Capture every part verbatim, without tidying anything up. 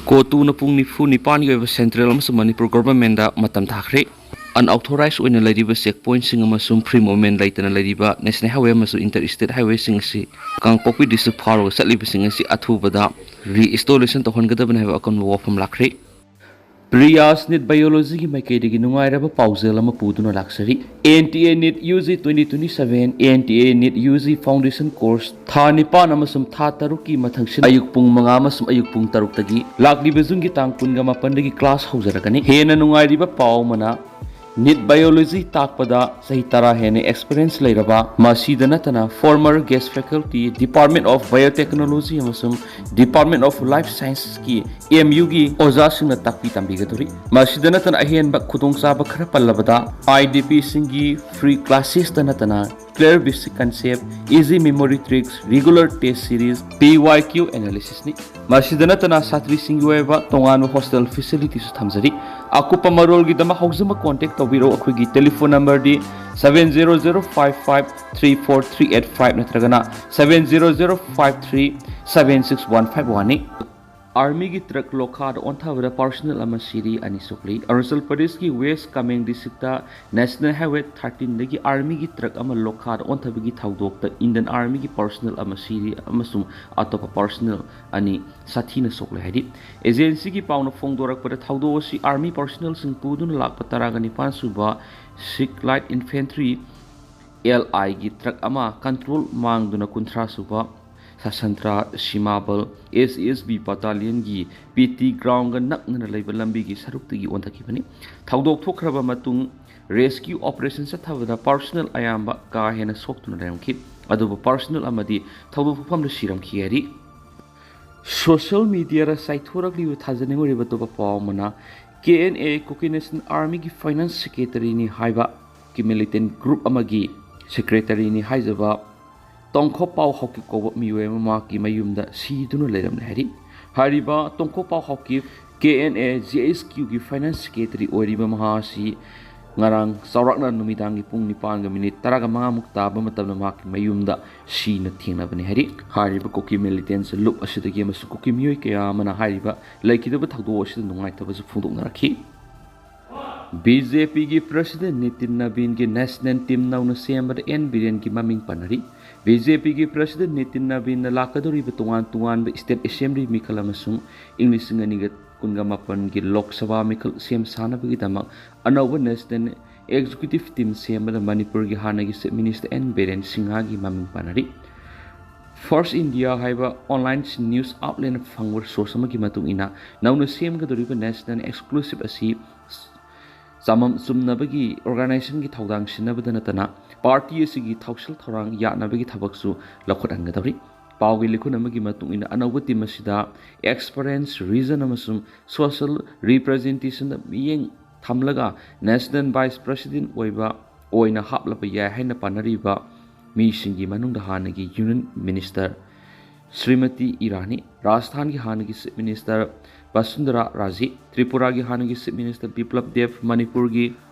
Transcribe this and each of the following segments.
ꯀꯣꯇꯨꯅ ꯄꯨꯡ ꯅꯤꯐꯨ ꯅꯤꯄꯥꯟꯒꯤ ꯑꯣꯏꯕ ꯁꯦꯟꯇ꯭ꯔꯦꯜ ꯑꯃꯁꯨꯡ ꯃꯅꯤꯄꯨꯔ ꯒꯣꯚꯔꯟꯃꯦꯟꯗ ꯃꯇꯝ ꯊꯥꯈ꯭ꯔꯦ꯫ ꯑꯟꯑꯣꯊꯣꯔꯥꯏꯖ ꯑꯣꯏꯅ ꯂꯩꯔꯤꯕ ꯆꯦꯛ ꯄꯣꯏꯟꯠꯁꯤꯡ ꯑꯃꯁꯨꯡ ꯐ꯭ꯔꯤ ꯃꯨꯚꯃꯦꯟꯠ ꯂꯩꯇꯅ ꯂꯩꯔꯤꯕ ꯅꯦꯁꯅꯦꯜ ꯍꯥꯏꯋꯦ ꯑꯃꯁꯨꯡ ꯏꯟꯇꯔ ꯏꯁꯇꯦꯠ ꯍꯥꯏꯋꯦꯁꯤꯡ ꯑꯁꯤ ꯀꯥꯡꯄꯣꯛꯄꯤ ꯗꯤꯁꯇ꯭ꯔꯤꯛ ꯐꯥꯎꯔꯒ ꯆꯠꯂꯤꯕꯁꯤꯡ ꯑꯁꯤ ꯑꯊꯨꯕꯗ ꯔꯤꯏꯟꯁꯇꯣꯂꯦꯁꯟ ꯇꯧꯍꯟꯒꯗꯕꯅꯤ ꯍꯥꯏꯕ ꯑꯀꯟꯕ ꯋꯥꯐꯝ ꯂꯥꯛꯈ꯭ꯔꯦ꯫ ꯄ꯭ꯔꯤꯌꯥꯁ ꯅꯤꯠ ꯕꯥꯏꯑꯣꯂꯣꯖꯤꯒꯤ ꯃꯥꯏꯀꯩꯗꯒꯤ ꯅꯨꯡꯉꯥꯏꯔꯕ ꯄꯥꯎꯖꯦꯜ ꯑꯃ ꯄꯨꯗꯨꯅ ꯂꯥꯛꯆꯔꯤ꯫ N T A NEET U G twenty twenty seven, N T A NEET U G foundation course ꯊꯥ ꯅꯤꯄꯥꯟ ꯑꯃꯁꯨꯡ ꯊꯥ ꯇꯔꯨꯛꯀꯤ ꯃꯊꯪꯁꯤꯗ ꯑꯌꯨꯛ ꯄꯨꯡ ꯃꯉꯥ ꯑꯃꯁꯨꯡ ꯑꯌꯨꯛ ꯄꯨꯡ ꯇꯔꯨꯛꯇꯒꯤ ꯂꯥꯛꯂꯤꯕ ꯖꯨꯟꯒꯤ ꯇꯥꯡ ꯀꯨꯟꯒ ꯃꯥꯄꯟꯗꯒꯤ ꯀ꯭ꯂꯥꯁ ꯍꯧꯖꯔꯛꯀꯅꯤ꯫ ꯍꯦꯟꯅ ꯅꯨꯡꯉꯥꯏꯔꯤꯕ ꯄꯥꯎ ꯑꯃꯅ, ꯅꯤꯠ ꯕꯥꯏꯑꯣꯂꯣꯖꯤ ꯇꯥꯛꯄꯗ ꯆꯍꯤ ꯇꯔꯥ ꯍꯦꯟꯅ ꯑꯦꯛꯁꯄꯤꯔꯤꯌꯦꯟꯁ ꯂꯩꯔꯕ, ꯃꯁꯤꯗ ꯅꯠꯇꯅ former guest faculty, Department of Biotechnology ꯑꯃꯁꯨꯡ Department of Life Scienceꯀꯤ ꯑꯦꯝ ꯌꯨꯒꯤ ꯑꯣꯖꯥꯁꯤꯡꯅ ꯇꯥꯛꯄꯤ ꯇꯝꯕꯤꯒꯗꯧꯔꯤ꯫ ꯃꯁꯤꯗ ꯅꯠꯇꯅ ꯑꯍꯦꯟꯕ ꯈꯨꯗꯣꯡꯆꯥꯕ ꯈꯔ ꯄꯜꯂꯕꯗ, ꯑꯥꯏ ꯗꯤ ꯄꯤꯁꯤꯡꯒꯤ ꯐ꯭ꯔꯤ ꯀ꯭ꯂꯥꯁꯦꯁꯇ ꯅꯠꯇꯅ clear basic concept, easy memory tricks, regular test series, ꯄꯤ ꯋꯥꯏ ꯀ꯭ꯌꯨ ꯑꯦꯅꯥꯂꯤꯁꯤꯁꯅꯤ꯫ ꯃꯁꯤꯗ ꯅꯠꯇꯅ ꯁꯥꯇ꯭ꯔꯤꯁꯤꯡꯒꯤ ꯑꯣꯏꯕ ꯇꯣꯉꯥꯟꯕ ꯍꯣꯁꯇꯦꯜ ꯐꯦꯁꯤꯂꯤꯇꯤꯁꯨ ꯊꯝꯖꯔꯤ꯫ ꯑꯀꯨꯞꯄ ꯃꯔꯣꯜꯒꯤꯗꯃꯛ ꯍꯧꯖꯤꯛꯃꯛ ꯀꯣꯟꯇꯦꯛ ꯇꯧꯕꯤꯔꯛꯎ꯫ ꯑꯩꯈꯣꯏꯒꯤ telephone ꯅꯝꯕꯔꯗꯤ seven zero zero five five three four three eight five ꯅꯠꯇ꯭ꯔꯒꯅ seven zero zero five three seven six one five one ꯅꯤ꯫ ꯑꯥꯔꯃꯤꯒꯤ ꯇ꯭ꯔꯛ ꯂꯣꯈꯥꯗ ꯑꯣꯟꯊꯕꯗ ꯄꯥꯔꯁꯣꯅꯦꯜ ꯑꯃ ꯁꯤꯔꯤ, ꯑꯅꯤ ꯁꯣꯛꯂꯤ꯫ ꯑꯔꯨꯅꯥꯆꯜ ꯄ꯭ꯔꯗꯦꯁꯀꯤ west Kameng district national highway ꯊꯥꯔꯇꯤꯟꯗꯒꯤ ꯑꯥꯔꯃꯤꯒꯤ ꯇ꯭ꯔꯛ ꯑꯃ ꯂꯣꯈꯥꯗ ꯑꯣꯟꯊꯕꯒꯤ ꯊꯧꯗꯣꯛꯇ ꯏꯟꯗꯤꯌꯟ ꯑꯥꯔꯃꯤꯒꯤ ꯄꯥꯔꯁꯣꯅꯦꯜ ꯑꯃ ꯁꯤꯔꯤ ꯑꯃꯁꯨꯡ ꯑꯇꯣꯞꯄ ꯄꯥꯔꯁꯣꯅꯦꯜ ꯑꯅꯤ ꯁꯥꯊꯤꯅ ꯁꯣꯛꯂꯦ ꯍꯥꯏꯔꯤ꯫ ꯑꯦꯖꯦꯟꯁꯤꯒꯤ ꯄꯥꯎꯅ ꯐꯣꯡꯗꯣꯔꯛꯄꯗ, ꯊꯧꯗꯣꯛ ꯑꯁꯤ ꯑꯥꯔꯃꯤ ꯄꯥꯔꯁꯣꯅꯦꯜꯁꯤꯡ ꯄꯨꯗꯨꯅ ꯂꯥꯛꯄ ꯇꯔꯥꯒ ꯅꯤꯄꯥꯟ ꯁꯨꯕ ꯁꯤꯈ ꯂꯥꯏꯠ ꯏꯟꯐꯦꯟꯇ꯭ꯔꯤ, ꯑꯦꯜ ꯑꯥꯏꯒꯤ ꯇ꯭ꯔꯛ ꯑꯃ ꯀꯟꯇ꯭ꯔꯣꯜ ꯃꯥꯡꯗꯨꯅ ꯀꯨꯟꯊ꯭ꯔꯥ ꯁꯨꯕ ꯁꯁꯟꯇ꯭ꯔ ꯁꯤꯃꯥꯕꯜ, ꯑꯦꯁ ꯑꯦꯁ ꯕꯤ ꯕꯠꯇꯥꯂꯤꯌꯟꯒꯤ ꯄꯤ ꯇꯤ ꯒ꯭ꯔꯥꯎꯟꯒ ꯅꯛꯅꯅ ꯂꯩꯕ ꯂꯝꯕꯤꯒꯤ ꯁꯔꯨꯛꯇꯒꯤ ꯑꯣꯟꯊꯈꯤꯕꯅꯤ꯫ ꯊꯧꯗꯣꯛ ꯊꯣꯛꯈ꯭ꯔꯕ ꯃꯇꯨꯡ, ꯔꯦꯁꯀ꯭ꯌꯨ ꯑꯣꯄꯔꯦꯁꯟ ꯆꯠꯊꯕꯗ ꯄꯥꯔꯁꯣꯅꯦꯜ ꯑꯌꯥꯝꯕ ꯀꯥ ꯍꯦꯟꯅ ꯁꯣꯛꯇꯨꯅ ꯂꯩꯔꯝꯈꯤ, ꯑꯗꯨꯕꯨ ꯄꯥꯔꯁꯣꯅꯦꯜ ꯑꯃꯗꯤ ꯊꯧꯗꯣꯛ ꯊꯣꯛꯐꯝꯗ ꯁꯤꯔꯝꯈꯤ ꯍꯥꯏꯔꯤ꯫ ꯁꯣꯁꯤꯌꯦꯜ ꯃꯤꯗꯤꯌꯥꯗ ꯆꯥꯏꯊꯣꯔꯛꯂꯤꯕ ꯊꯥꯖꯅꯤꯡꯉꯥꯏ ꯑꯣꯏꯕ ꯑꯇꯣꯞꯄ ꯄꯥꯎ ꯑꯃꯅ, K N A, Kuki national ꯑꯥꯔꯃꯤꯒꯤ ꯐꯥꯏꯅꯥꯟꯁ ꯁꯦꯀ꯭ꯔꯦꯇꯔꯤꯅꯤ ꯍꯥꯏꯕ, ꯀꯤ ꯃꯤꯂꯤꯇꯦꯟ ꯒ꯭ꯔꯨꯞ ꯑꯃꯒꯤ ꯁꯦꯀ꯭ꯔꯦꯇꯔꯤꯅꯤ ꯍꯥꯏꯖꯕ ꯇꯣꯡꯈꯣ ꯄꯥꯎ ꯍꯥꯎꯀꯤꯞ ꯀꯧꯕ ꯃꯤꯑꯣꯏ ꯑꯃ ꯃꯍꯥꯛꯀꯤ ꯃꯌꯨꯝꯗ ꯁꯤꯗꯨꯅ ꯂꯩꯔꯝꯂꯦ ꯍꯥꯏꯔꯤ꯫ ꯍꯥꯏꯔꯤꯕ ꯇꯣꯡꯈꯣ ꯄꯥꯎ Haokip, K N A G H ꯀ꯭ꯌꯨꯒꯤ ꯐꯥꯏꯅꯥꯟꯁ ꯁꯦꯀ꯭ꯔꯦꯇꯔꯤ ꯑꯣꯏꯔꯤꯕ ꯃꯍꯥꯛ ꯑꯁꯤ ꯉꯔꯥꯡ ꯆꯥꯎꯔꯥꯛꯅ ꯅꯨꯃꯤꯗꯥꯡꯒꯤ ꯄꯨꯡ ꯅꯤꯄꯥꯟꯒ ꯃꯤꯅꯤꯠ ꯇꯔꯥꯒ ꯃꯉꯥꯃꯨꯛ ꯇꯥꯕ ꯃꯇꯝꯗ ꯃꯍꯥꯛꯀꯤ ꯃꯌꯨꯝꯗ ꯁꯤꯅ ꯊꯦꯡꯅꯕꯅꯤ ꯍꯥꯏꯔꯤ꯫ ꯍꯥꯏꯔꯤꯕ ꯀꯨꯀꯤ ꯃꯤꯂꯤꯇꯦꯟꯁ ꯂꯨꯞ ꯑꯁꯤꯗꯒꯤ ꯑꯃꯁꯨꯡ ꯀꯨꯀꯤ ꯃꯤꯑꯣꯏ ꯀꯌꯥ ꯑꯃꯅ ꯍꯥꯏꯔꯤꯕ ꯂꯩꯈꯤꯗꯕ ꯊꯧꯗꯣꯛ ꯑꯁꯤꯗ ꯅꯨꯡꯉꯥꯏꯇꯕꯁꯨ ꯐꯣꯡꯗꯣꯛꯅꯔꯛꯈꯤ꯫ ꯕꯤ ꯖꯦ ꯄꯤꯒꯤ ꯄ꯭ꯔꯁꯤꯗꯦꯟ ꯅꯤꯇꯤꯟ ꯅꯕꯤꯟꯒꯤ ꯅꯦꯁꯅꯦꯜ ꯇꯤꯝ ꯅꯧꯅ ꯁꯦꯝꯕꯗ ꯑꯦꯟ ꯕꯤꯔꯦꯟꯒꯤ ꯃꯃꯤꯡ ꯄꯟꯅꯔꯤ꯫ ꯕꯤ ꯖꯦ ꯄꯤꯒꯤ ꯄ꯭ꯔꯁꯤꯗꯦꯟ ꯅꯤꯇꯤꯟ ꯅꯕꯤꯟꯅ ꯂꯥꯛꯀꯗꯧꯔꯤꯕ ꯇꯣꯉꯥꯟ ꯇꯣꯉꯥꯟꯕ ꯁ꯭ꯇꯦꯠ ꯑꯦꯁꯦꯝꯕ꯭ꯂꯤ ꯃꯤꯈꯜ ꯑꯃꯁꯨꯡ ꯏꯪ ꯂꯤꯁꯤꯡ ꯑꯅꯤꯒ ꯀꯨꯟꯒ ꯃꯥꯄꯟꯒꯤ ꯂꯣꯛ ꯁꯚꯥ ꯃꯤꯈꯜ ꯁꯦꯝ ꯁꯥꯅꯕꯒꯤꯗꯃꯛ ꯑꯅꯧꯕ ꯅꯦꯁꯅꯦꯜ ꯑꯦꯛꯖꯤꯀ꯭ꯌꯨꯇꯤꯚ ꯇꯤꯝ ꯁꯦꯝꯕꯗ ꯃꯅꯤꯄꯨꯔꯒꯤ ꯍꯥꯟꯅꯒꯤ ꯆꯤꯐ ꯃꯤꯅꯤꯁꯇꯔ ꯑꯦꯟ ꯕꯤꯔꯦꯟ ꯁꯤꯡꯍꯒꯤ ꯃꯃꯤꯡ ꯄꯟꯅꯔꯤ꯫ ꯐꯥꯔꯁ ꯏꯟꯗꯤꯌꯥ ꯍꯥꯏꯕ ꯑꯣꯟꯂꯥꯏꯟ ꯅ꯭ꯌꯨꯁ ꯑꯥꯎꯠꯂꯦꯠꯅ ꯐꯪꯕ ꯁꯣꯔꯁ ꯑꯃꯒꯤ ꯃꯇꯨꯡ ꯏꯟꯅ, ꯅꯧꯅ ꯁꯦꯝꯒꯗꯧꯔꯤꯕ ꯅꯦꯁꯅꯦꯜ ꯑꯦꯛꯁꯀ꯭ꯂꯨꯁꯤꯚ ꯑꯁꯤ ꯆꯃꯝ ꯆꯨꯝꯅꯕꯒꯤ ꯑꯣꯔꯒꯅꯥꯏꯖꯦꯁꯟꯒꯤ ꯊꯧꯗꯥꯡ ꯁꯤꯟꯅꯕꯗ ꯅꯠꯇꯅ, ꯄꯥꯔꯇꯤ ꯑꯁꯤꯒꯤ ꯊꯧꯁꯤꯜ ꯊꯧꯔꯥꯡ ꯌꯥꯠꯅꯕꯒꯤ ꯊꯕꯛꯁꯨ ꯂꯧꯈꯠꯍꯟꯒꯗꯧꯔꯤ꯫ ꯄꯥꯎꯒꯤ ꯂꯤꯈꯨꯟ ꯑꯃꯒꯤ ꯃꯇꯨꯡ ꯏꯟꯅ, ꯑꯅꯧꯕ ꯇꯤꯝ ꯑꯁꯤꯗ ꯑꯦꯛꯁꯄꯔꯤꯌꯦꯟꯁ, ꯔꯤꯖꯟ ꯑꯃꯁꯨꯡ ꯁꯣꯁꯤꯌꯦꯜ ꯔꯤꯄ꯭ꯔꯖꯦꯟꯇꯦꯁꯟꯗ ꯃꯤꯠꯌꯦꯡ ꯊꯝꯂꯒ ꯅꯦꯁꯅꯦꯜ ꯚꯥꯏꯁ ꯄ꯭ꯔꯁꯤꯗꯦꯟ ꯑꯣꯏꯕ, ꯑꯣꯏꯅ ꯍꯥꯞꯂꯕ ꯌꯥꯏ ꯍꯥꯏꯅ ꯄꯥꯅꯔꯤꯕ ꯃꯤꯁꯤꯡꯒꯤ ꯃꯅꯨꯡꯗ ꯍꯥꯟꯅꯒꯤ ꯌꯨꯅꯤꯌꯟ ꯃꯤꯅꯤꯁꯇꯔ ꯁ꯭ꯔꯤꯃꯇꯤ ꯏꯔꯥꯅꯤ, ꯔꯥꯖꯁꯊꯥꯟꯒꯤ ꯍꯥꯟꯅꯒꯤ ꯆꯤꯐ ꯃꯤꯅꯤꯁꯇꯔ ꯕꯁꯨꯟꯗꯔꯥ ꯔꯥꯖꯦ, ꯇ꯭ꯔꯤꯄꯨꯔꯥꯒꯤ ꯍꯥꯟꯅꯒꯤ ꯆꯤꯐ ꯃꯤꯅꯤꯁꯇꯔ ꯕꯤꯄ꯭ꯂꯕ ꯗꯦꯕ, ꯃꯅꯤꯄꯨꯔꯒꯤ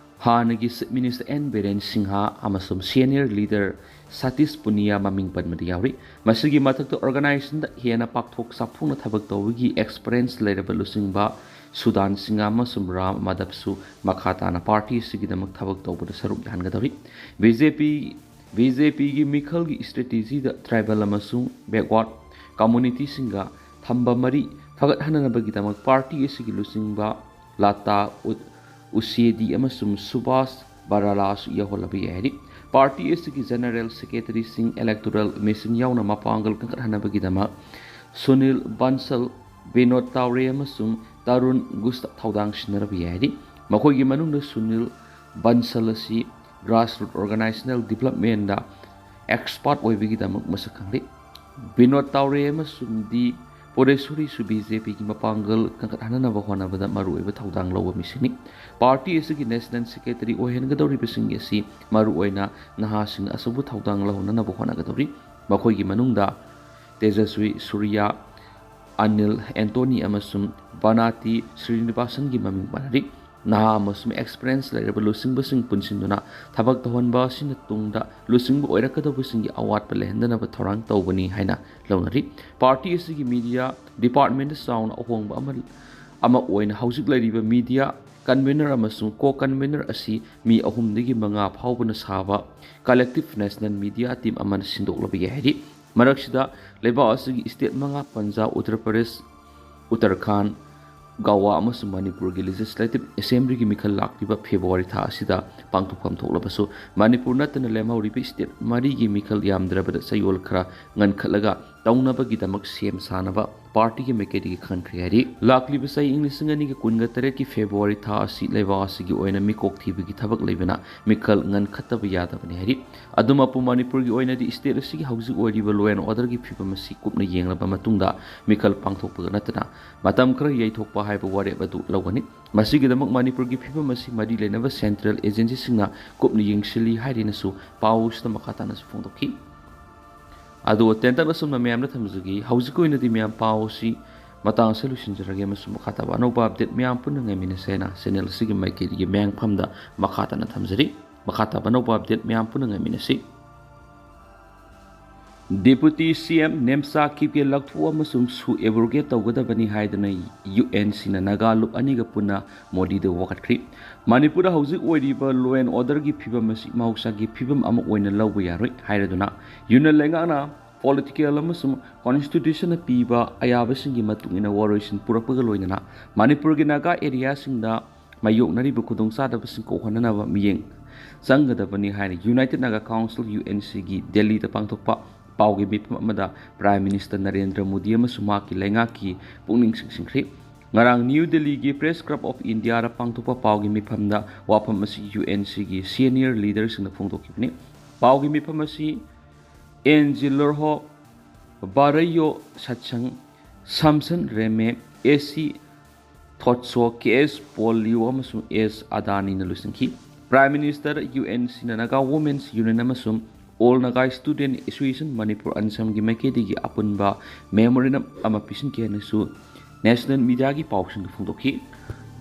ꯍꯥꯟꯅꯒꯤ chief minister N Biren Singh ꯑꯃꯁꯨꯡ ꯁꯦꯅꯤꯌꯔ ꯂꯤꯗꯔ ꯁꯇꯤꯁ ꯄꯨꯅꯤꯌꯥ ꯃꯃꯤꯡ ꯄꯟꯕꯗ ꯌꯥꯎꯔꯤ꯫ ꯃꯁꯤꯒꯤ ꯃꯊꯛꯇ, ꯑꯣꯔꯒꯅꯥꯏꯖꯦꯁꯟꯗ ꯍꯦꯟꯅ ꯄꯥꯛꯊꯣꯛ ꯆꯥꯎꯊꯣꯛꯅ ꯊꯕꯛ ꯇꯧꯕꯒꯤ ꯑꯦꯛꯁꯄꯔꯤꯌꯦꯟꯁ ꯂꯩꯔꯕ ꯂꯨꯆꯤꯡꯕ ꯁꯨꯗꯥꯟ ꯁꯤꯡꯍ ꯑꯃꯁꯨꯡ ꯔꯥꯝ ꯃꯥꯙꯕꯁꯨ ꯃꯈꯥ ꯇꯥꯅ ꯄꯥꯔꯇꯤ ꯑꯁꯤꯒꯤꯗꯃꯛ ꯊꯕꯛ ꯇꯧꯕꯗ ꯁꯔꯨꯛ ꯌꯥꯍꯟꯒꯗꯧꯔꯤ꯫ ꯕꯤ ꯖꯦ ꯄꯤ, ꯕꯤ ꯖꯦ ꯄꯤꯒꯤ ꯃꯤꯈꯜꯒꯤ ꯁ꯭ꯇ꯭ꯔꯦꯇꯦꯖꯤꯗ ꯇ꯭ꯔꯥꯏꯕꯦꯜ ꯑꯃꯁꯨꯡ ꯕꯦꯛꯋꯥꯔꯗ ꯀꯝꯃꯨꯅꯤꯇꯤꯁꯤꯡꯒ ꯊꯝꯕ ꯃꯔꯤ ꯐꯒꯠꯍꯟꯅꯕꯒꯤꯗꯃꯛ ꯄꯥꯔꯇꯤ ꯑꯁꯤꯒꯤ ꯂꯨꯆꯤꯡꯕ ꯂꯥꯇꯥ ꯎ-, ꯎꯁꯦꯗꯤ ꯑꯃꯁꯨꯡ ꯁꯨꯕꯥꯁ ꯕꯔꯥꯂꯥꯁꯨ ꯌꯥꯎꯍꯜꯂꯕ ꯌꯥꯏ ꯍꯥꯏꯔꯤ꯫ ꯄꯥꯔꯇꯤ ꯑꯁꯤꯒꯤ ꯖꯦꯅꯔꯦꯜ ꯁꯦꯀ꯭ꯔꯦꯇꯔꯤꯁꯤꯡ, ꯏꯂꯦꯛꯇꯣꯔꯦꯜ ꯃꯦꯁꯤꯟ ꯌꯥꯎꯅ ꯃꯄꯥꯡꯒꯜ ꯀꯟꯈꯠꯍꯟꯅꯕꯒꯤꯗꯃꯛ ꯁꯨꯅꯤꯜ ꯕꯟꯁꯜ, ꯕꯤꯅꯣꯗ ꯇꯥꯎꯔꯦ ꯑꯃꯁꯨꯡ ꯇꯔꯨꯟ ꯒꯨꯁꯇ ꯊꯧꯗꯥꯡ ꯁꯤꯟꯅꯔꯕ ꯌꯥꯏ ꯍꯥꯏꯔꯤ꯫ ꯃꯈꯣꯏꯒꯤ ꯃꯅꯨꯡꯗ ꯁꯨꯅꯤꯜ ꯕꯟꯁꯜ ꯑꯁꯤ ꯒ꯭ꯔꯥꯁꯔꯨꯠ ꯑꯣꯔꯒꯅꯥꯏꯖꯦꯁꯅꯦꯜ ꯗꯤꯕ꯭ꯂꯞꯃꯦꯟꯗ ꯑꯦꯛꯁꯄꯥꯔꯠ ꯑꯣꯏꯕꯒꯤꯗꯃꯛ ꯃꯁꯛ ꯈꯪꯂꯤ꯫ ꯕꯤꯅꯣꯗ ꯇꯥꯎꯔꯦ ꯑꯃꯁꯨꯡ ꯗꯤ ꯄꯨꯔꯦꯁꯨꯔꯤꯁꯨ ꯕꯤ ꯖꯦ ꯄꯤꯒꯤ ꯃꯄꯥꯡꯒꯜ ꯀꯟꯈꯠꯍꯟꯅꯕ ꯍꯣꯠꯅꯕꯗ ꯃꯔꯨꯑꯣꯏꯕ ꯊꯧꯗꯥꯡ ꯂꯧꯕ ꯃꯤꯁꯛꯅꯤ꯫ ꯄꯥꯔꯇꯤ ꯑꯁꯤꯒꯤ ꯅꯦꯁꯅꯦꯜ ꯁꯦꯀ꯭ꯔꯦꯇꯔꯤ ꯑꯣꯏꯍꯟꯒꯗꯧꯔꯤꯕꯁꯤꯡ ꯑꯁꯤ ꯃꯔꯨꯑꯣꯏꯅ ꯅꯍꯥꯁꯤꯡꯅ ꯑꯆꯧꯕ ꯊꯧꯗꯥꯡ ꯂꯧꯍꯟꯅꯕ ꯍꯣꯠꯅꯒꯗꯧꯔꯤ꯫ ꯃꯈꯣꯏꯒꯤ ꯃꯅꯨꯡꯗ ꯇꯦꯖꯁ꯭ꯋꯤ ꯁꯨꯔꯤꯌꯥ, ꯑꯅꯤꯜ ꯑꯦꯟꯇꯣꯅꯤ ꯑꯃꯁꯨꯡ ꯕꯅꯥꯇꯤ ꯁ꯭ꯔꯤꯅꯤꯕꯥꯁꯟꯒꯤ ꯃꯃꯤꯡ ꯄꯟꯅꯔꯤ꯫ ꯅꯍꯥ ꯑꯃꯁꯨꯡ ꯑꯦꯛꯁꯄꯤꯔꯤꯌꯦꯟꯁ ꯂꯩꯔꯕ ꯂꯨꯆꯤꯡꯕꯁꯤꯡ ꯄꯨꯟꯁꯤꯟꯗꯨꯅ ꯊꯕꯛ ꯇꯧꯍꯟꯕ ꯑꯁꯤꯅ ꯇꯨꯡꯗ ꯂꯨꯆꯤꯡꯕ ꯑꯣꯏꯔꯛꯀꯗꯧꯕꯁꯤꯡꯒꯤ ꯑꯋꯥꯠꯄ ꯂꯩꯍꯟꯗꯅꯕ ꯊꯧꯔꯥꯡ ꯇꯧꯒꯅꯤ ꯍꯥꯏꯅ ꯂꯧꯅꯔꯤ꯫ ꯄꯥꯔꯇꯤ ꯑꯁꯤꯒꯤ ꯃꯤꯗꯤꯌꯥ ꯗꯤꯄꯥꯔꯠꯃꯦꯟꯗ ꯆꯥꯎꯅ ꯑꯍꯣꯡꯕ ꯑꯃ ꯑꯃ ꯑꯣꯏꯅ ꯍꯧꯖꯤꯛ ꯂꯩꯔꯤꯕ ꯃꯤꯗꯤꯌꯥ ꯀꯟꯚꯦꯅꯔ ꯑꯃꯁꯨꯡ ꯀꯣ ꯀꯟꯚꯦꯅꯔ ꯑꯁꯤ ꯃꯤ ꯑꯍꯨꯝꯗꯒꯤ ꯃꯉꯥ ꯐꯥꯎꯕꯅ ꯁꯥꯕ ꯀꯂꯦꯛꯇꯤꯚ ꯅꯦꯁꯅꯦꯜ ꯃꯤꯗꯤꯌꯥ ꯇꯤꯝ ꯑꯃꯅ ꯁꯤꯟꯗꯣꯛꯂꯕ ꯌꯥꯏ ꯍꯥꯏꯔꯤ꯫ ꯃꯔꯛꯁꯤꯗ ꯂꯩꯕꯥꯛ ꯑꯁꯤꯒꯤ ꯁ꯭ꯇꯦꯠ ꯃꯉꯥ, ꯄꯟꯖꯥꯕ, ꯎꯠꯇꯔ ꯄ꯭ꯔꯗꯦꯁ, ꯎꯠꯇꯔꯈꯥꯟꯗ, ꯒꯋꯥ ꯑꯃꯁꯨꯡ ꯃꯅꯤꯄꯨꯔꯒꯤ ꯂꯦꯖꯤꯁꯂꯦꯇꯤꯚ ꯑꯦꯁꯦꯝꯕ꯭ꯂꯤꯒꯤ ꯃꯤꯈꯜ ꯂꯥꯛꯂꯤꯕ ꯐꯦꯕ꯭ꯔꯨꯋꯥꯔꯤ ꯊꯥ ꯑꯁꯤꯗ ꯄꯥꯡꯊꯣꯛꯐꯝ ꯊꯣꯛꯂꯕꯁꯨ, ꯃꯅꯤꯄꯨꯔ ꯅꯠꯇꯅ ꯂꯦꯝꯍꯧꯔꯤꯕ ꯁ꯭ꯇꯦꯠ ꯃꯔꯤꯒꯤ ꯃꯤꯈꯜ ꯌꯥꯝꯗ꯭ꯔꯕꯗ ꯆꯌꯣꯜ ꯈꯔ ꯉꯟꯈꯠꯂꯒ ꯇꯧꯅꯕꯒꯤꯗꯃꯛ ꯁꯦꯝ ꯁꯥꯅꯕ ꯄꯥꯔꯇꯤꯒꯤ ꯃꯥꯏꯀꯩꯗꯒꯤ ꯈꯟꯈ꯭ꯔꯦ ꯍꯥꯏꯔꯤ꯫ ꯂꯥꯛꯂꯤꯕ ꯆꯍꯤ ꯏꯪ ꯂꯤꯁꯤꯡ ꯑꯅꯤꯒ ꯀꯨꯟꯒ ꯇꯔꯦꯠꯀꯤ ꯐꯦꯕ꯭ꯔꯨꯋꯥꯔꯤ ꯊꯥ ꯑꯁꯤ ꯂꯩꯕꯥꯛ ꯑꯁꯤꯒꯤ ꯑꯣꯏꯅ ꯃꯤꯀꯣꯛ ꯊꯤꯕꯒꯤ ꯊꯕꯛ ꯂꯩꯕꯅ ꯃꯤꯈꯜ ꯉꯟꯈꯠꯇꯕ ꯌꯥꯗꯕꯅꯤ ꯍꯥꯏꯔꯤ꯫ ꯑꯗꯨꯃꯛꯄꯨ ꯃꯅꯤꯄꯨꯔꯒꯤ ꯑꯣꯏꯅꯗꯤ ꯁ꯭ꯇꯦꯠ ꯑꯁꯤꯒꯤ ꯍꯧꯖꯤꯛ ꯑꯣꯏꯔꯤꯕ law and orderꯒꯤ ꯐꯤꯕꯝ ꯑꯁꯤ ꯀꯨꯞꯅ ꯌꯦꯡꯂꯕ ꯃꯇꯨꯡꯗ ꯃꯤꯈꯜ ꯄꯥꯡꯊꯣꯛꯄꯒ ꯅꯠꯇꯅ ꯃꯇꯝ ꯈꯔ ꯌꯩꯊꯣꯛꯄ ꯍꯥꯏꯕ ꯋꯥꯔꯦꯞ ꯑꯗꯨ ꯂꯧꯒꯅꯤ꯫ ꯃꯁꯤꯒꯤꯗꯃꯛ ꯃꯅꯤꯄꯨꯔꯒꯤ ꯐꯤꯕꯝ ꯑꯁꯤ ꯃꯔꯤ ꯂꯩꯅꯕ central agencyꯁꯤꯡꯅ ꯀꯨꯞꯅ ꯌꯦꯡꯁꯤꯜꯂꯤ ꯍꯥꯏꯔꯤꯅꯁꯨ ꯄꯥꯎ ꯑꯁꯤꯗ ꯃꯈꯥ ꯇꯥꯅꯁꯨ ꯐꯣꯡꯗꯣꯛꯈꯤ꯫ ꯑꯗꯣ ꯇꯦꯟꯇꯛꯅ ꯑꯁꯨꯝꯅ ꯃꯌꯥꯝꯗ ꯊꯝꯖꯒꯦ꯫ ꯍꯧꯖꯤꯛꯀꯤ ꯑꯣꯏꯅꯗꯤ ꯃꯌꯥꯝ ꯄꯥꯎ ꯑꯁꯤ ꯃꯇꯥꯡ ꯑꯁꯤꯗ ꯂꯣꯏꯁꯤꯟꯖꯔꯒꯦ ꯑꯃꯁꯨꯡ ꯃꯈꯥ ꯇꯥꯕ ꯑꯅꯧꯕ update ꯃꯌꯥꯝ ꯄꯨꯟꯅ ꯉꯥꯏꯃꯤꯟꯅꯁꯦ ꯍꯥꯏꯅ channel ꯑꯁꯤꯒꯤ ꯃꯥꯏꯀꯩꯗꯒꯤ ꯃꯌꯥꯝꯐꯝꯗ ꯃꯈꯥ ꯇꯥꯅ ꯊꯝꯖꯔꯤ꯫ ꯃꯈꯥ ꯇꯥꯕ ꯑꯅꯧꯕ update ꯃꯌꯥꯝ ꯄꯨꯟꯅ ꯉꯥꯏꯃꯤꯟꯅꯁꯤ꯫ Deputy CM ꯅꯦꯝꯆꯥ ꯀꯤꯞꯒꯦ ꯂꯧꯊꯣꯛ ꯑꯃꯁꯨꯡ ꯁꯨ abrogate ꯇꯧꯒꯗꯕꯅꯤ ꯍꯥꯏꯗꯨꯅ UNCꯅ ꯅꯥꯒꯥ ꯂꯨꯞ ꯑꯅꯤꯒ ꯄꯨꯟꯅ ꯃꯣꯗꯤꯗ ꯋꯥꯀꯠꯈ꯭ꯔꯤ꯫ ꯃꯅꯤꯄꯨꯔꯗ ꯍꯧꯖꯤꯛ ꯑꯣꯏꯔꯤꯕ law and orderꯒꯤ ꯐꯤꯕꯝ ꯑꯁꯤ ꯃꯍꯧꯁꯥꯒꯤ ꯐꯤꯕꯝ ꯑꯃ ꯑꯣꯏꯅ ꯂꯧꯕ ꯌꯥꯔꯣꯏ ꯍꯥꯏꯔꯗꯨꯅ, union ꯂꯩꯉꯥꯛꯅ political ꯑꯃꯁꯨꯡ constitutionꯅ ꯄꯤꯕ ꯑꯌꯥꯕꯁꯤꯡꯒꯤ ꯃꯇꯨꯡ ꯏꯟꯅ ꯋꯥꯔꯣꯏꯁꯤꯟ ꯄꯨꯔꯛꯄꯒ ꯂꯣꯏꯅꯅ ꯃꯅꯤꯄꯨꯔꯒꯤ ꯅꯥꯒꯥ areaꯁꯤꯡꯗ ꯃꯥꯌꯣꯛꯅꯔꯤꯕ ꯈꯨꯗꯣꯡꯆꯥꯗꯕꯁꯤꯡ ꯀꯣꯛꯍꯟꯅꯅꯕ ꯃꯤꯠꯌꯦꯡ ꯆꯪꯒꯗꯕꯅꯤ ꯍꯥꯏꯅ United Naga Council, UNCꯒꯤ ꯗꯦꯜꯂꯤꯗ ꯄꯥꯡꯊꯣꯛꯄ ꯄꯥꯎꯒꯤ ꯃꯤꯐꯝ ꯑꯃꯗ Prime Minister ꯅꯔꯦꯟꯗ꯭ꯔ ꯃꯣꯗꯤ ꯑꯃꯁꯨꯡ ꯃꯍꯥꯛꯀꯤ ꯂꯩꯉꯥꯛꯀꯤ ꯄꯨꯛꯅꯤꯡ ꯆꯤꯡꯁꯤꯟꯈ꯭ꯔꯤ꯫ ꯉꯔꯥꯡ ꯅ꯭ꯌꯨ ꯗꯦꯜꯂꯤꯒꯤ Press Club of Indiaꯗ ꯄꯥꯡꯊꯣꯛꯄ ꯄꯥꯎꯒꯤ ꯃꯤꯐꯝꯗ ꯋꯥꯐꯝ ꯑꯁꯤ UNCꯒꯤ senior leaderꯁꯤꯡꯅ ꯐꯣꯡꯗꯣꯛꯈꯤꯕꯅꯤ꯫ ꯄꯥꯎꯒꯤ ꯃꯤꯐꯝ ꯑꯁꯤ ꯑꯦꯟ ꯖꯤꯜꯂꯣꯔꯍꯣ, ꯕꯥꯔꯩꯌꯣ ꯁꯠꯁꯪ, ꯁꯝꯁꯟ ꯔꯦꯃꯦ, ꯑꯦ ꯁꯤ ꯊꯣꯠꯁꯣ, ꯀꯦ ꯑꯦꯁ ꯄꯣꯜ ꯂꯤꯑꯣ ꯑꯃꯁꯨꯡ ꯑꯦꯁ ꯑꯗꯥꯅꯤꯅ ꯂꯣꯏꯁꯤꯟꯈꯤ꯫ Prime Minister, UNCꯅ Naga Women's Union ꯑꯃꯁꯨꯡ All Naga Student Association Manipur, ꯑꯟꯁꯝꯒꯤ ꯃꯥꯏꯀꯩꯗꯒꯤ ꯑꯄꯨꯟꯕ memorandum ꯑꯃ ꯄꯤꯁꯤꯟꯈꯤ ꯍꯥꯏꯅꯁꯨ national mediaꯒꯤ ꯄꯥꯎꯁꯤꯡꯗ ꯐꯣꯡꯗꯣꯛꯈꯤ꯫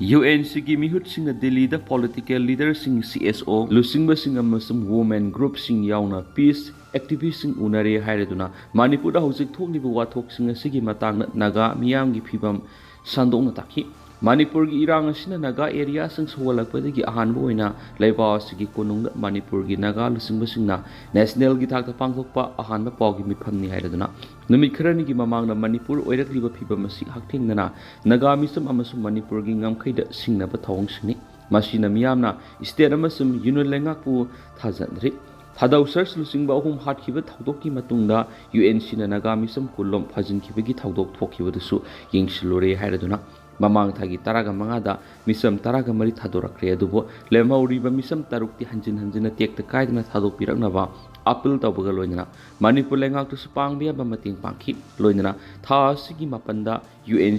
ꯌꯨ ꯑꯦꯟ ꯁꯤꯒꯤ ꯃꯤꯍꯨꯠꯁꯤꯡꯅ ꯗꯤꯜꯂꯤꯗ ꯄꯣꯂꯤꯇꯤꯀꯦꯜ ꯂꯤꯗꯔꯁꯤꯡ, ꯁꯤ ꯑꯦꯁ ꯑꯣ, ꯂꯨꯆꯤꯡꯕꯁꯤꯡ ꯑꯃꯁꯨꯡ ꯋꯨꯃꯦꯟ ꯒ꯭ꯔꯨꯞꯁꯤꯡ ꯌꯥꯎꯅ ꯄꯤꯁ ꯑꯦꯛꯇꯤꯚꯤꯁꯁꯤꯡ ꯎꯅꯔꯦ ꯍꯥꯏꯔꯗꯨꯅ ꯃꯅꯤꯄꯨꯔꯗ ꯍꯧꯖꯤꯛ ꯊꯣꯛꯂꯤꯕ ꯋꯥꯊꯣꯛꯁꯤꯡ ꯑꯁꯤꯒꯤ ꯃꯇꯥꯡꯗ ꯅꯥꯒꯥ ꯃꯤꯌꯥꯝꯒꯤ ꯐꯤꯕꯝ ꯁꯟꯗꯣꯛꯅ ꯇꯥꯛꯈꯤ꯫ ꯃꯅꯤꯄꯨꯔꯒꯤ ꯏꯔꯥꯡ ꯑꯁꯤꯅ ꯅꯥꯒꯥ ꯑꯦꯔꯤꯌꯥꯁꯤꯡ ꯁꯧꯒꯠꯂꯛꯄꯗꯒꯤ ꯑꯍꯥꯟꯕ ꯑꯣꯏꯅ ꯂꯩꯕꯥꯛ ꯑꯁꯤꯒꯤ ꯀꯣꯅꯨꯡꯗ ꯃꯅꯤꯄꯨꯔꯒꯤ ꯅꯥꯒꯥ ꯂꯨꯆꯤꯡꯕꯁꯤꯡꯅ ꯅꯦꯁꯅꯦꯜꯒꯤ ꯊꯥꯛꯇ ꯄꯥꯡꯊꯣꯛꯄ ꯑꯍꯥꯟꯕ ꯄꯥꯎꯒꯤ ꯃꯤꯐꯝꯅꯤ ꯍꯥꯏꯔꯗꯨꯅ ꯅꯨꯃꯤꯠ ꯈꯔꯅꯤꯒꯤ ꯃꯃꯥꯡꯗ ꯃꯅꯤꯄꯨꯔ ꯑꯣꯏꯔꯛꯂꯤꯕ ꯐꯤꯕꯝ ꯑꯁꯤ ꯍꯛꯊꯦꯡꯅꯅ ꯅꯥꯒꯥ ꯃꯤꯆꯝ ꯑꯃꯁꯨꯡ ꯃꯅꯤꯄꯨꯔꯒꯤ ꯉꯝꯈꯩꯗ ꯁꯤꯡꯅꯕ ꯊꯧꯑꯣꯡꯁꯤꯡꯅꯤ꯫ ꯃꯁꯤꯅ ꯃꯤꯌꯥꯝꯅ ꯁ꯭ꯇꯦꯠ ꯑꯃꯁꯨꯡ ꯌꯨꯅꯤꯌꯟ ꯂꯩꯉꯥꯛꯄꯨ ꯊꯥꯖꯅꯔꯤ꯫ ꯊꯥꯗꯧ ꯁꯔꯁ ꯂꯨꯆꯤꯡꯕ ꯑꯍꯨꯝ ꯍꯥꯠꯈꯤꯕ ꯊꯧꯗꯣꯛꯀꯤ ꯃꯇꯨꯡꯗ ꯌꯨ ꯑꯦꯟ ꯁꯤꯅ ꯅꯥꯒꯥ ꯃꯤꯆꯝ ꯀꯨꯟꯂꯣꯝ ꯐꯥꯖꯤꯟꯈꯤꯕꯒꯤ ꯊꯧꯗꯣꯛ ꯊꯣꯛꯈꯤꯕꯗꯨꯁꯨ ꯌꯦꯡꯁꯤꯜꯂꯨꯔꯦ ꯍꯥꯏꯔꯗꯨꯅ ꯃꯃꯥꯡ ꯊꯥꯒꯤ ꯇꯔꯥꯒ ꯃꯉꯥꯗ ꯃꯤꯆꯝ ꯇꯔꯥꯒ ꯃꯔꯤ ꯊꯥꯗꯣꯔꯛꯈ꯭ꯔꯦ, ꯑꯗꯨꯕꯨ ꯂꯦꯝꯍꯧꯔꯤꯕ ꯃꯤꯆꯝ ꯇꯔꯨꯛꯇꯤ ꯍꯟꯖꯤꯟ ꯍꯟꯖꯤꯟꯅ ꯇꯦꯛꯇ ꯀꯥꯏꯗꯅ ꯊꯥꯗꯣꯛꯄꯤꯔꯛꯅꯕ ꯑꯥꯄꯤꯜ ꯇꯧꯕꯒ ꯂꯣꯏꯅꯅ ꯃꯅꯤꯄꯨꯔ ꯂꯩꯉꯥꯛꯇꯁꯨ ꯄꯥꯡꯕ ꯌꯥꯕ ꯃꯇꯦꯡ ꯄꯥꯡꯈꯤ꯫ ꯂꯣꯏꯅꯅ ꯊꯥ ꯑꯁꯤꯒꯤ ꯃꯥꯄꯟꯗ ꯌꯨ ꯑꯦꯟ